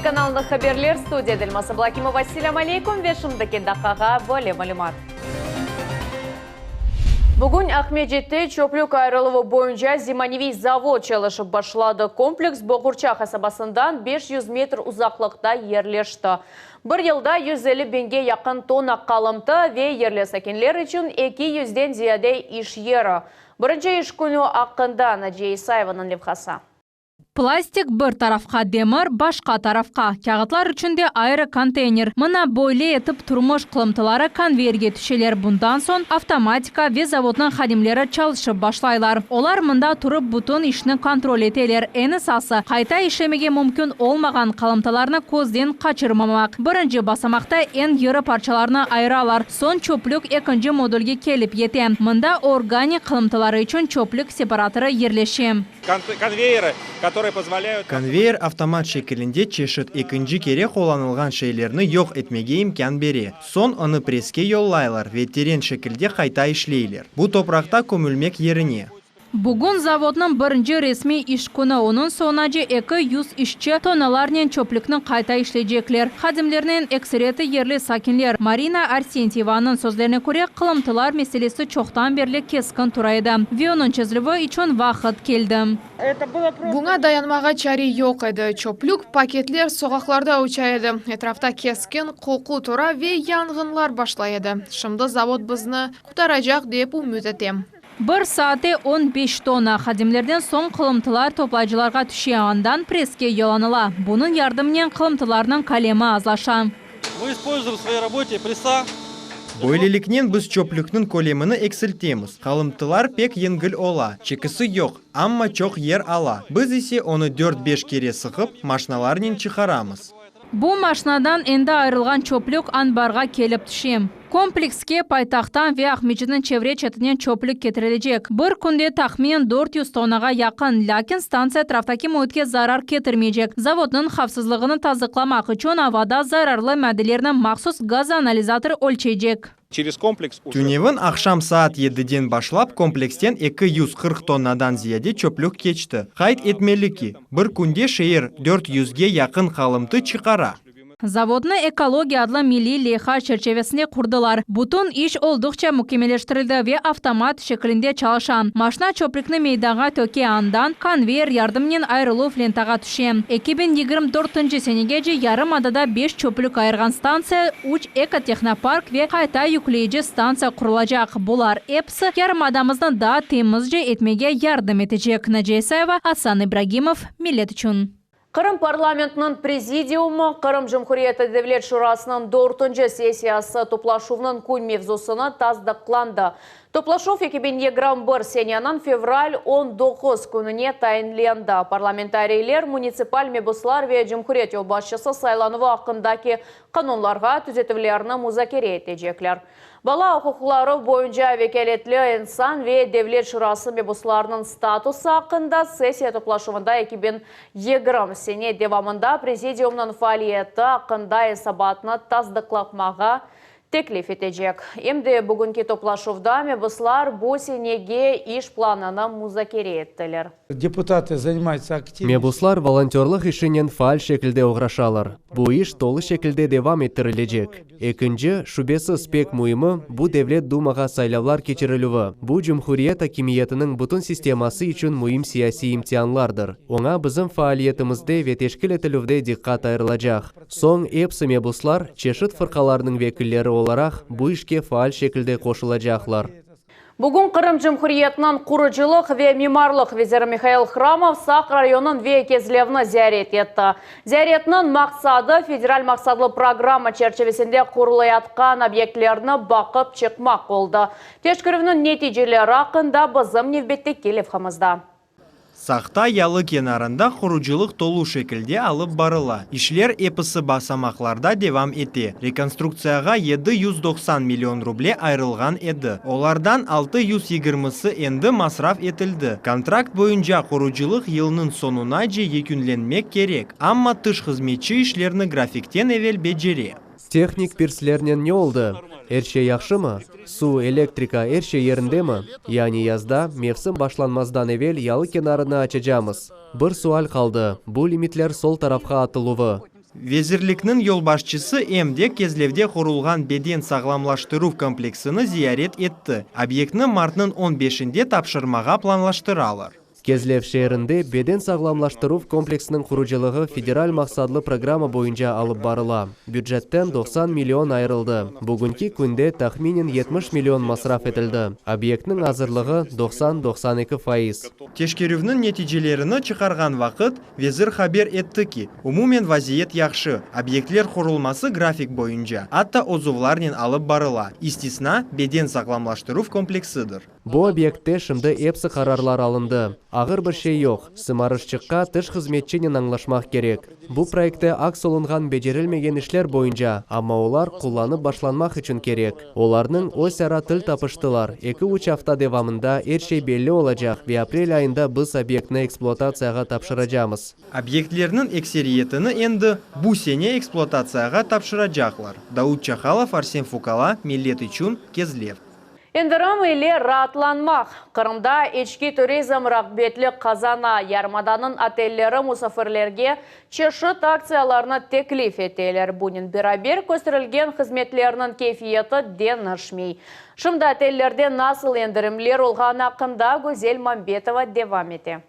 telekanalında haberler, studiyada Elmaz Ablâkimova. Selâm aleyküm ve şimdiki daqqağa böyle malümat. Bugün Aqmescitte çöplük ayırıluvı boyunca zemaneviy zavod çalışıp başladı. Kompleks Boğurça qasabasından 500 metr uzaqlıqta yerleşti. Bir yılda 150 biñge yaqın tonna qalımtı ve yerli sakinler içün 200-den ziyade iş yeri. Birinci iş künü aqqında Naciye İsayevanıñ levhası. Plastik bir tarafqa, demir başqa tarafqa, kâğıtlar içün de ayrı konteyner. Mına böyle etip turmuş qılımtıları konveyerge tüşeler, bundan soñ avtomatika ve zavodnıñ hadimleri çalışıp başlaylar. Olar mında turıp bütün işni kontrol eteler, eñ esası, qayta işlemege mümkün olmağan qalımtılarnı közden qaçırmamaq. Birinci basamaqta eñ yırı parçalarnı ayıralar, soñ çöplük ekinci modulge kelip yete, mında organik qılımtıları içün çöplük separatorı yerleşe. Konveyer avtomat şekilinde çeşit ekinci kere qullanılğan şeylerni yoq etmege imkân bere. Soñ onı presske yollaylar ve teren şekilde qayta işleyler. Bu topraqta kömülmek yerine. Bugün zavodnıñ birinci resmiy iş künü, onıñ soñunace 200 işçi tonnalarnen çöplükni qayta işleycekler. Hadimlerniñ ekseriyeti yerli sakinler. Marina Arsentyevanıñ sözlerine köre, qılımtılar meselesi çoqtan berli keskin tura edi ve onıñ çezilüvi içün vaqıt keldi. Buña dayanmağa çare yoq edi. Çöplük paketler soqaqlarda uça edi, etrafta keskin qoqu tura ve yanğınlar başlay edi. Şimdi zavod bizni qurtaracaq dep ümüt etem. Bir saatte 15 tonna hadimlerden soñ qılımtılar toplayıcılarğa tüşe, andan presske yollanıla. Bunıñ yardımınen qılımtılarnıñ kölemi azlaşa. Мы используем в своей работе пресса. Böyleliknen biz çöplükniñ kölemini eksiltemiz. Qalımtılar pek yengil ola, çekisi yoq, amma çoq yer ala. Biz ise onı dört-beş kere sıqıp, maşnalarnen çıqaramız. Bu maşnadan endi ayırılğan çöplük anbarğa kelip tüşe. Komplekske paytahttan ve Aqmescitniñ çevre-çetinen çöplük ketirilecek. Bir künde tahminen 400 tonnağa yaqın, lâkin stantsiya etraftaki müitke zarar ketirmeycek. Zavodnıñ havfsızlığını tasdıqlamaq içün avada zararlı maddelerni mahsus gazoanalizator ölçeycek. Через комплекс уже. Tünevin aqşam saat yediden başlap kompleksten 240 tonnadan ziyade çöplük keçti. Qayd etmeli ki, bir künde şeer 400-ge yaqın qalımtı çıqara. Zavodnı Ekologiya adlı milliy leyha çerçevesinde qurdılar. Bütün iş olduqça mükemmelleştirildi ve avtomat şekilinde çalışa. Maşna çöplükni meydanğa töke, andan konveyer yardımınen ayırıluv lentağa tüşe. 2024-nci senegece yarımadada beş çöplük ayırğan stantsiya, üç ekotehnopark ve qayta yükleyici stantsiya qurulacaq. Bular episi yarımadamıznı daa temizce etmege yardım etecek. Naciye İsayeva, Asan İbragimov, Millet içün. Qırım parlamentiniñ prezidiumı Qırım Cumhuriyeti Devlet Şurasınıñ dörtünci sessiyası toplaşuvnıñ kün mevzusını tasdıqlandı. Toplaşuv 2021 seneniñ fevral 19 kününe tayinlendi. Parlamentariyler, munitsipal mebuslar ve cumhuriyet yolbaşçısı saylanuvı aqqındaki qanunlarğa tüzetüvlerni muzakere etecekler. Bala uquqları boyunca vekâletli insan ve Devlet Şurası mebuslarınıñ statusı aqqında sessiya toplaşuvında 2020 sene devamında Prezidiumnıñ faaliyeti aqqında esabatnı tasdıqlamağa teklif etecek. Em de bugünki toplaşuvda mebuslar bu senege iş planını muzakere ettiler. Deputatı занимаются активно. Mebuslar volontörlıq işinen faal şekilde oğraşalar. Bu iş tolu şekilde devam ettirilecek. Ekinci, şübesiz pek müimi, bu Devlet Dumağa saylavlar keçirilüvi. Bu cumhuriyet akimiyetiniñ bütün sisteması içün müim siyasiy imtianlardır. Oña bizim faaliyetimizde ve teşkil etilüvde diqqat ayırılacaq. Soñ epsi mebuslar, çeşit fırqalarnıñ vekilleri olaraq, bu işke faal şekilde qoşulacaqlar. Bugün Qırım Cumhuriyetiniñ qurucılıq ve mimarlıq veziri Mihail Hramov Saq rayonın ve Kezlevni ziyaret etti. Ziyaretniñ maqsadı, federal maqsatlı programma çerçivesinde qurulayatqan obyektlerni baqıp çıqmaq oldı. Teşkerüvniñ neticeleri aqqında bizim nevbetteki levhamızda. Saqta yalı kenarında qurucılıq tolu şekilde alıp barıla. İşler episi basamaqlarda devam ete. Rekonstruktsiyağa 790 million ruble ayırılğan edi. Olardan 620-si endi masraf etildi. Kontrakt boyunca qurucılıq yılnıñ soñunace yekünlenmek kerek, amma tış hızmetçi işlerni grafikten evel becere. Tehnik pirslernen ne oldı? Er şey yahşımı? Suv, elektrika, er şey yerindemi? Yani yazda, mevsim başlanmazdan evel yalı kenarını açacamız. Bir sual qaldı, bu limitler sol tarafqa atıluvı. Vezirlikniñ yolbaşçısı em de Kezlevde qurulğan beden sağlamlaştıruv kompleksini ziyaret etti. Obyektni martnıñ on beşinde tapşırmağa planlaştıralar. Kezlev şeerinde beden sağlamlaştıruv kompleksiniñ qurucılığı federal maqsatlı programma boyunca alıp barıla. Bücetten 90 million ayırıldı. Bugünki künde tahminen 70 million masraf etildi. Obyektniñ azırlığı 90-92%. Teşkerüvniñ neticelerini çıqarğan vaqıt vezir haber etti ki, umumen vaziyet yahşı, obyektler qurulması grafik boyunca, atta ozuvlarnen alıp barıla, istisna, beden sağlamlaştıruv kompleksidir. Bu obyektte şimdi episi qararlar alındı. Ağır bir şey yoq. Sımarışçıqqa tış hızmetçinen añlaşmaq kerek. Bu proyektte aks olunğan becerilmegen işler boyunca, amma olar qullanıp başlanmaq içün kerek. Olarnıñ öz ara til tapıştılar. Eki-üç afta devamında er şey belli olacaq ve aprel ayında biz obyektni ekspluatatsiyağa tapşıracamız. Obyektlerniñ ekseriyetini endi bu sene ekspluatatsiyağa tapşıracaqlar. Daud Çahalov, Arsen Fukala, Millet içün, Kezlev. Endirim ile raatlanmaq. Qırımda içki turizm rağbetlik qazana. Yarımadanıñ otelleri musafirlerge çeşit aktsiyalarnı teklif eteler. Bunen beraber kösterilgen hızmetlerniñ keyfiyeti deñişmey. Şimdi otellerde nasıl endirimler olğanı aqqında Güzel Mambetova devam ete.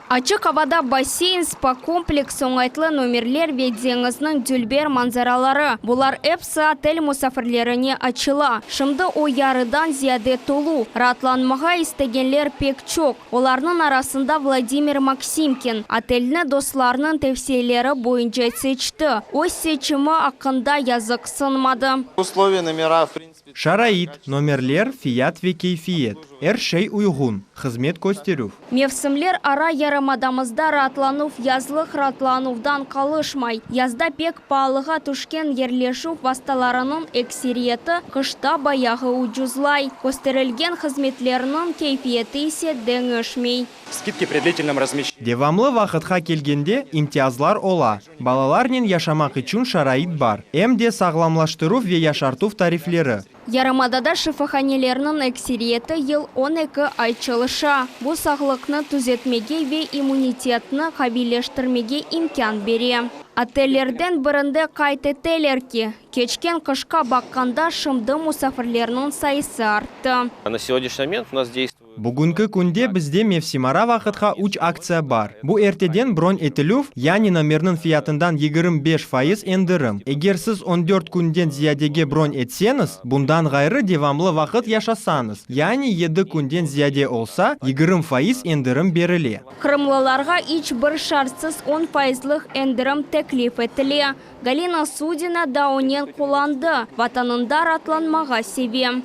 Açıq avada basseyn, spa-kompleks, oñaytlı nomerler ve deñizniñ dülber manzaraları, bular episi otel musafirlerine açıla. Şimdi o yarıdan ziyade tolu. Raatlanmağa istegenler pek çoq. Olarnıñ arasında Vladimir Maksimkin. Otelni dostlarınıñ tevsiyeleri boyunca seçti. Öz seçimi aqqında yazıqsınmadı. Условия номера, в принципе. Şarait, nomerler, fiyat ve keyfiyet. Er şey uyğun, hızmet kösterüv. Mevsimler ara yarımadamızda raatlanuv yazlıq raatlanuvdan qalışmay. Yazda pek paalığa tüşken yerleşüv vastalarınıñ ekseriyeti qışta bayağı ucuzlay. Kösterilgen hızmetlerniñ keyfiyeti ise deñişmey. Скидки при длительном размещении. Devamlı vaqıtqa kelgende imtiyazlar ola. Balalarnen yaşamaq içün şarait bar. Em de sağlamlaştıruv ve yaşartuv tarifleri. Yarımadada şifahanelerniñ ekseriyeti yıl 12 ay çalışa. Bu sağlıqnı tüzetmege ve immunitetni qaviyleştirmege imkân bere. Otellerden birinde qayd eteler ki, keçken qışqa baqqanda şimdi musafirlerniñ sayısı arttı. На сегодняшний момент у нас действует Bugünki künde bizde mevsimara vaqıtqa üç aktsiya bar. Bu erteden bron etilüv, yani nomerniñ fiyatından 25% endirim. Eger siz 14 künden ziyadege bron etseñiz, bundan ğayrı devamlı vaqıt yaşasañız, yani 7 künden ziyade olsa, 20% endirim berile. Qırımlılarğa iç bir şartsız 10 fayızlıq endirim teklif etile. Galina Sudina da onen qullandı. Vatanında raatlanmağa seve.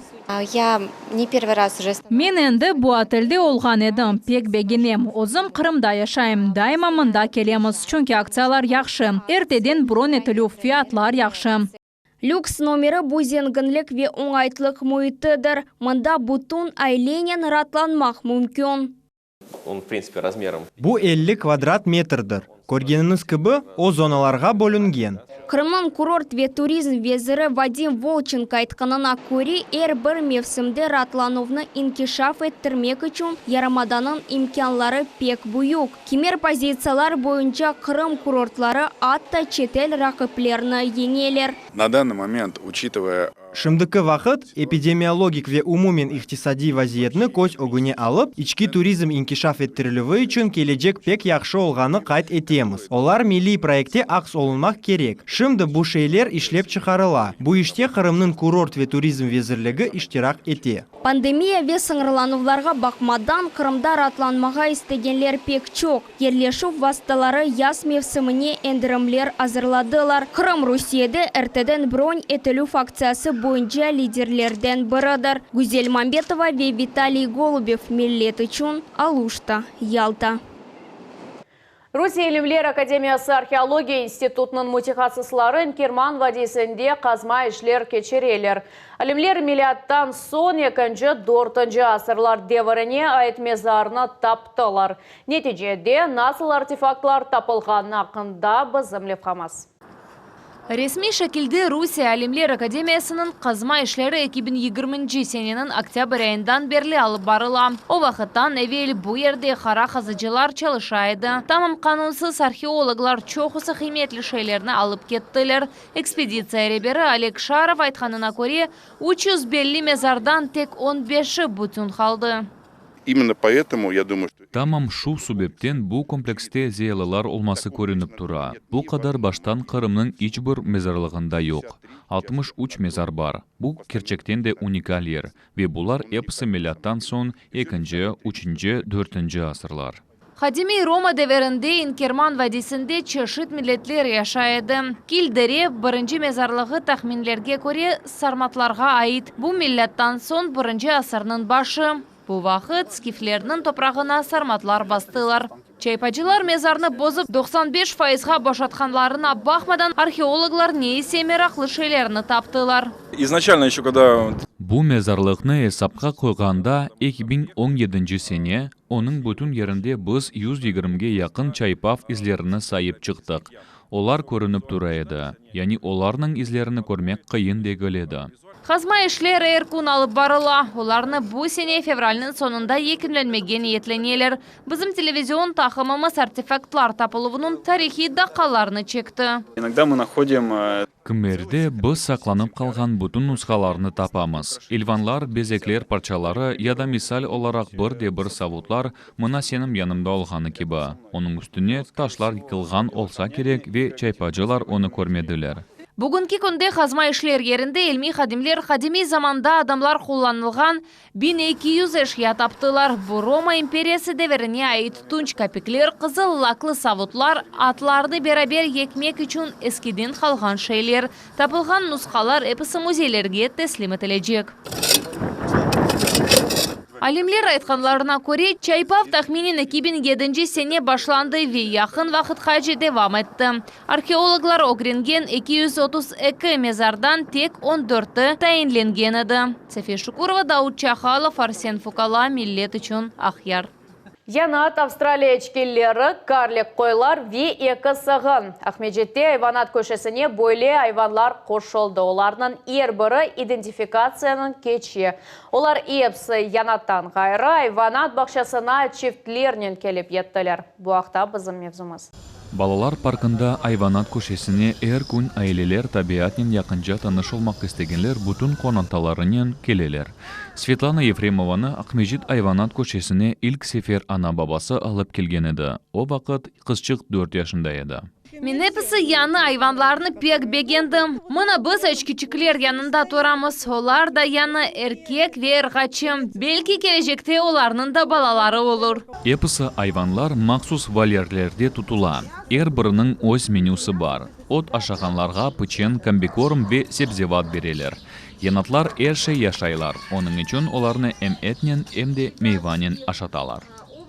Я не первый раз уже Men endi bu otelde olğan edim, pek begenem. Özüm Qırımda yaşayım, daima mında kelemiz, çünki aktsiyalar yahşı. Erteden bron etilüv, fiyatlar yahşı. Lüks nomeri bu zenginlik ve oñaytlıq müitidir. Mında bütün ailenen raatlanmaq mümkün. Он, в принципе, размером Bu 50 kvadrat metrdir. Körgeniñiz kibi, o zonalarğa bölüngen. Qırımnıñ kurort ve turizm veziri Vadim Volçenko aytqanına köre, er bir mevsimde raatlanuvnı inkişaf ettirmek içün yarımadanıñ imkânları pek büyük. Kimer pozitsiyalar boyunca Qırım kurortları atta çetel raqiplerini yeñeler. На данный момент, учитывая Şimdiki vaqıt epidemiologik ve umumen iqtisadiy vaziyetni köz ögüne alıp, içki turizm inkişaf ettirilüvi içün kelecek pek yahşı olğanı qayd etemiz. Olar milliy proyektte aks olunmaq kerek. Şimdi bu şeyler işlep çıqarıla. Bu işte Qırımnıñ kurort ve turizm vezirligi iştirak ete. Pandemiya ve sıñırlanuvlarğa baqmadan Qırımda raatlanmağa istegenler pek çoq. Yerleşüv vastaları yaz mevsimine endirimler azırladılar. Qırım Rusiyede erteden bron etilüv aktsiyası boyunca liderlerden biridir. Güzel Mambetova ve Vitaliy Golubev Millet içün Aluşta, Yalta. Rusiye İlimler Akademiyası Arheologiya İnstitutınıñ mütehassısları İnkerman vadiysinde qazma işler keçireler. Alimler milâttan soñ ekinci, dörtünci asırlar devirine ait mezarnı taptılar. Neticede nasıl artefaktlar tapılğanı aqqında bizim levhamız. Resmiy şekilde Rusiye Alimler akademiyasınıñ qazma işleri 2020-nci seneniñ oktâbr ayından berli alıp barıla. O vaqıttan evel bu yerde qara qazıcılar çalışa edi. Tamam qanunsız arheologlar çoqusı qıymetli şeylerni alıp kettiler. Ekspeditsiya reberi Oleg Şarov aytqanına köre, 300 belli mezardan tek on beşi bütün qaldı. Именно поэтому, я думаю, что Tamam şu sebepten bu komplekste ziyalılar olması körünip tura. Bu qadar baştan Qırımnıñ iç bir mezarlığında yoq. 63 mezar bar. Bu kerçekten de unikal yer. Ve bular episi milâttan soñ ekinci, üçünci, dörtünci asırlar. Qadimiy Roma devirinde İnkerman vadiysinde çeşit milletler yaşay edi. Kil-Dere birinci mezarlığı tahminlerge köre sarmatlarğa ait. Bu milâttan soñ birinci asırnıñ başı. Bu vaqıt skiflerniñ toprağına sarmatlar bastılar. Çaypacılar mezarnı bozıp 95 fayızğa boşatqanlarına baqmadan arheologlar ne ise meraqlı şeylerni taptılar. Изначально еще когда Bu mezarlıqnı esapqa qoyğanda 2017 sene, onıñ bütün yerinde biz 120-ge yaqın çaypav izlerini sayıp çıqtıq. Olar körünip tura edi. Yani olarnıñ izlerini körmek qıyın degil edi. Qazma işleri er kün alıp barıla. Olarnı bu sene fevralniñ soñunda yekünlenmege niyetleneler. Bizim televizion taqımımız artefaktlar tapıluvınıñ tarihiy daqqalarını çekti. Иногда мы находим э, Kimerde biz saqlanıp qalğan bütün nushalarnı tapamız. İlvanlar, bezekler parçaları ya da misal olaraq bir de bir savutlar mına menim yanımda olğanı kibi. Onıñ üstüne taşlar yıqılğan olsa kerek ve çaypacılar onı körmediler. Bugünki künde qazma işler yerinde ilmiy hadimler qadimiy zamanda adamlar qullanılğan 1200 eşya taptılar. Bu Roma imperiyası devirine ait tunç kapikler, qızıl laklı savutlar, atlarnı beraber yekmek içün eskiden qalğan şeyler. Tapılğan nushalar episi müzeylerge teslim etilecek. Alimler aytqanlarına köre, çaypav tahminen 2007 sene başlandı ve yaqın vaqıtqace devam etti. Arheologlar ögrengen 232 mezardan tek 14-i tayinlengen edi. Safiye Şukurova, Daud Çahalov, Arsen Fukala, Millet içün Aqyar. Yanat Avstraliya eçkileri, karlik qoylar ve eki sığın. Aqmescitte ayvanat köşesine böyle ayvanlar qoşuldı. Olarnıñ er biri identifikatsiyanı keçe. Olar episi yanattan ğayrı ayvanat bağçasına çiftlernen kelip yettiler. Bu aqta bizim mevzumız. Balalar parkında ayvanat köşesine er kün aileler tabiatnen yaqınca tanış olmaq istegenler bütün qorantalarınen keleler. Svetlana Yefremovanı Aqmescit ayvanat köşesine ilk sefer ana-babası alıp kelgen edi. O vaqıt qızçıq 4 yaşında edi. Men episi yañı ayvanlarnı pek begendim. Mına biz eçkiçikler yanında turamız. Olar da yañı erkek ve ırğaçı. Belki kelecekte olarnıñ da balaları olur. Episi ayvanlar mahsus volyerlerde tutula. Er biriniñ öz menüsi bar. Ot aşağanlarğa piçen, kombikorm ve sebzevat bereler. Yanatlar er şey aşaylar. Onıñ içün olarnı em etnen, em de meyvanen aşatalar.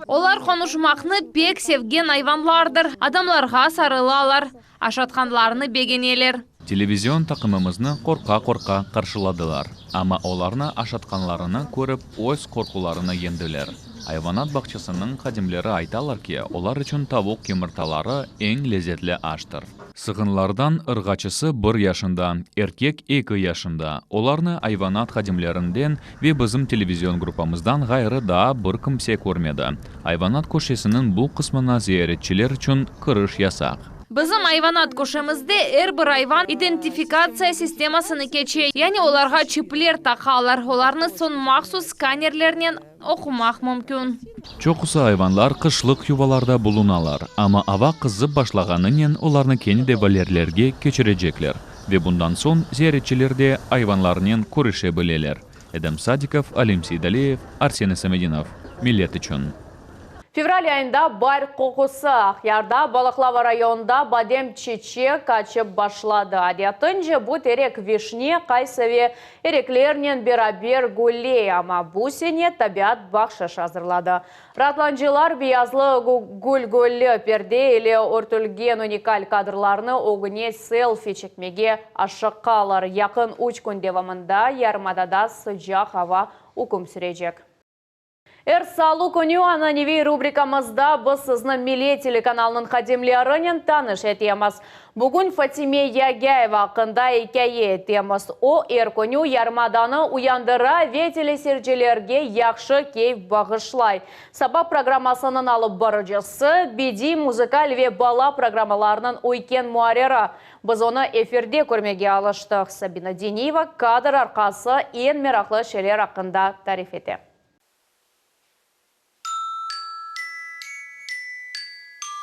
Olar qonuşmaqnı pek sevgen ayvanlardır. Adamlarğa sarılalar, aşatqanlarını begeneler. Televizion taqımımıznı qorqa-qorqa qarşıladılar. Amma olarnı aşatqanlarını körip öz qorqularını yeñdiler. Ayvanat bağçasınıñ hadimleri aytalar ki, olar içün tavuq yımırtaları eñ lezetli aştır. Sığınlardan ırğaçısı bir yaşında, erkek eki yaşında. Olarnı ayvanat hadimlerinden ve bizim televizion gruppamızdan ğayrı daa bir kimse körmedi. Ayvanat köşesiniñ bu qısmına ziyaretçiler içün kiriş yasaq. Bizim ayvanat köşemizde er bir ayvan identifikatsiya sistemasını keçe. Yani olarğa çipler taqalar. Olarnı soñ mahsus skanerlernen oqumaq mümkün. Çoqusı ayvanlar qışlıq yuvalarda bulunalar, amma ava qızıp başlağanınen olarnı kene de volyerlerge keçirecekler. Ve bundan soñ ziyaretçiler de ayvanlarnen körüşe bileler. Edem Sadikov, Alim Seydaliyev, Arsen Esamedinov. Millet içün. Fevral ayında baar qoqusı Aqyarda Balıqlava rayonında badem çeçek açıp başladı. Adetince bu terek vişne, qaysı ve ereklernen beraber gülley, amma bu sene tabiat bahşış azırladı. Raatlanıcılar beyazlı gül-güllü perde ile örtülgen unikal kadrlarnı ögüne selfi çekmege aşıqalar. Yaqın 3 kün devamında yarımadada sıcaq ava üküm sürecek. Er salı künü ananeviy rubrikamızda biz sizni Millet telekanalınıñ hadimlerinen tanış etemiz. Bugün Fatime Yagâyeva aqqında ikâye etemiz. O, er künü yarımadanı uyandıra ve teleseyircilerge yahşı keyf bağışlay. Saba programmasınıñ alıp barıcısı, bediy, muzıkal ve bala programmalarınıñ üyken muarriri. Biz onı efirde körmege alıştıq. Sabina Deniyeva kadr arqası eñ meraqlı şeyler aqqında tarif ete.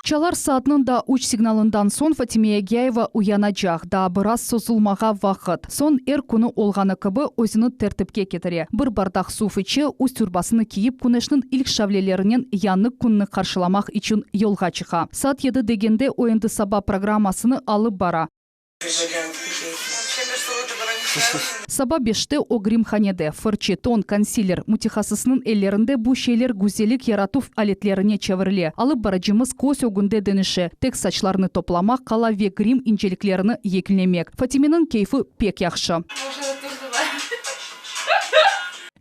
Çalar saatnıñ daa üç signalından soñ Fatime Yagâyeva uyanacaq. Daa biraz sozulmağa vaqıt. Soñ, er künü olğanı kibi, özüni tertipke ketire. Bir bardaq suv içe, üst urbasını kiyip, küneşniñ ilk şavlelerinen yañı künni qarşılamaq içün yolğa çıqa. Saat yedi degende o endi saba programmasını alıp bara. Saba beşte o grimhanede, fırçı, ton, konsiler, mütehassısnıñ ellerinde bu şeyler güzellik yaratuv aletlerine çevirile. Alıp barıcımız köz ögünde deñişe, tek saçlarını toplamaq qala ve grim inceliklerini yekünlemek. Fatimeniñ keyfi pek yahşı.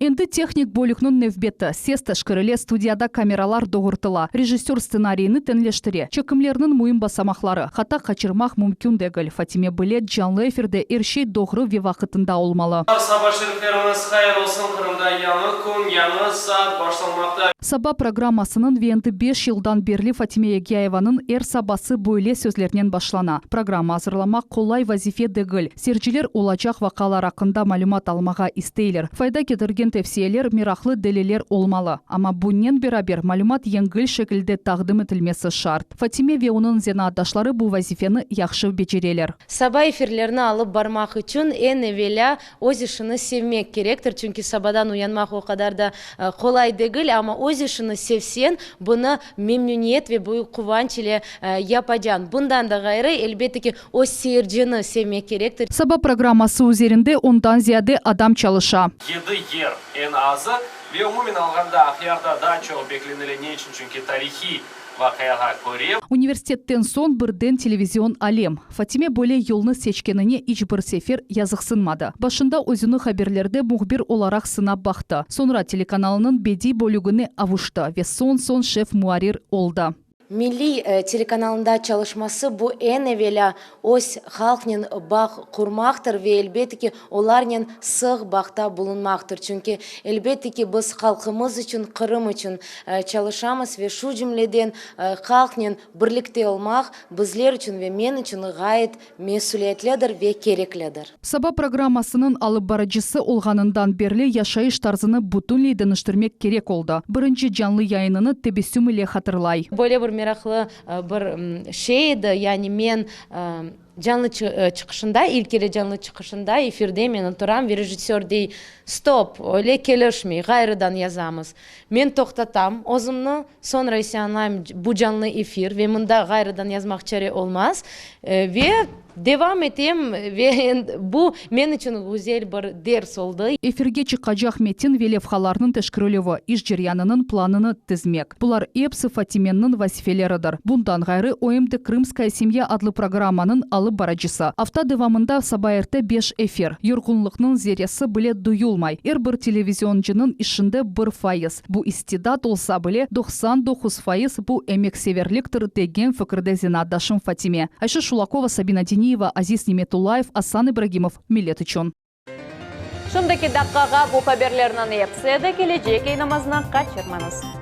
Endi tehnik bölükniñ nevbeti, ses teşkerile, studiyada kameralar doğurtıla, rejissör stsenariyni teñleştire. Çekimlerniñ müim basamaqları, hata qaçırmaq mümkün degil, Fatime bile, canlı efirde er şey doğru ve vaqıtında olmalı. Saba şerifleriñiz hayır olsun, Qırımda yañı kün, yañı saat başlanmaqta. Saba programmasınıñ ve endi beş yıldan berli Fatime Yagyayevanıñ er sabası böyle sözlernen başlana. Programma azırlamaq qolay vazife degil. Seyirciler olacaq vaqalar aqqında malümat almağa isteyler. Fayda ketirgen tevsiyeler, meraqlı deliller olmalı. Amma bunnen beraber malümat yengil şekilde taqdim etilmesi şart. Fatime ve onıñ zenaatdaşları bu vazifeni yahşı becereler. Saba efirlerini alıp barmaq içün eñ evelâ öz işini sevmek kerektir, çünki sabadan uyanmaq o qadar da qolay degil, amma öz işini sevseñ, bunı memnüniyet ve büyük quvanç ile yapacañ. Bundan da ğayrı, elbette ki, Öz seyircini sevmek kerektir. Saba programması üzerinde ondan ziyade adam çalışa. Yedi yer eñ azı ve umumen alğanda Aqyarda daa çoq beklenile. Ne içün? Çünki tarihiy vaqiağa köre. Universitetten soñ birden televizion alem. Fatime böyle yolnı seçkenine iç bir sefer yazıqsınmadı. Başında özüni haberlerde mühbir olaraq sınap baqtı, soñra telekanalınıñ bediy bölügine avuştı ve soñ-soñ şef-muarrir oldı. Milliy telekanalında çalışması bu eñ evelâ öz halqnen bağ qurmaqtır ve elbette ki, olarnen sıq bağda bulunmaqtır. Çünki, elbette ki, biz halqımız içün, Qırım içün çalışamız ve şu cümleden halqnen birlikte olmaq bizler içün ve men içün ğayet mesüliyetlidir ve kereklidir. Saba programmasınıñ alıp barıcısı olğanından berli yaşayış tarzını bütünley deñiştirmek kerek oldı. Birinci canlı yayınını tebessüm ile hatırlay. Böyle bir meraqlı bir şey edi, yani men canlı çıqışında, ilk kere canlı çıqışında efirde men oturam ve rejissör dey, Stop, öyle kelişmey, ğayrıdan yazamız. Men toqtatam özümni, soñra ise añlayım, bu canlı efir ve mında ğayrıdan yazmaq çare olmaz. Ve devam etem ve bu men içün güzel bir ders oldı. Efirge çıqacaq metin ve levhalarnıñ teşkerilüvi, iş ceryanınıñ planını tizmek, bular epsi Fatimenniñ vazifeleridir. Bundan ğayrı, o em de Krımskaya semya adlı programmanıñ alıp barıcısı. Afta devamında saba erte beş efir. Yorğunlıqnıñ zerresi bile duyulmay. Er bir televizioncınıñ işinde bir fayız, bu istidat olsa bile, 99 fayız, bu emekseverliktir, degen fikirde zenaatdaşım Fatime. Ayşe Şulakova, Sabina Deniyeva, Aziz Nimetullayev, Asan İbragimov, Millet içün. Şimdiki daqqağa bu haberlerniñ episi edi, kelecek yayınımıznı qaçırmañız.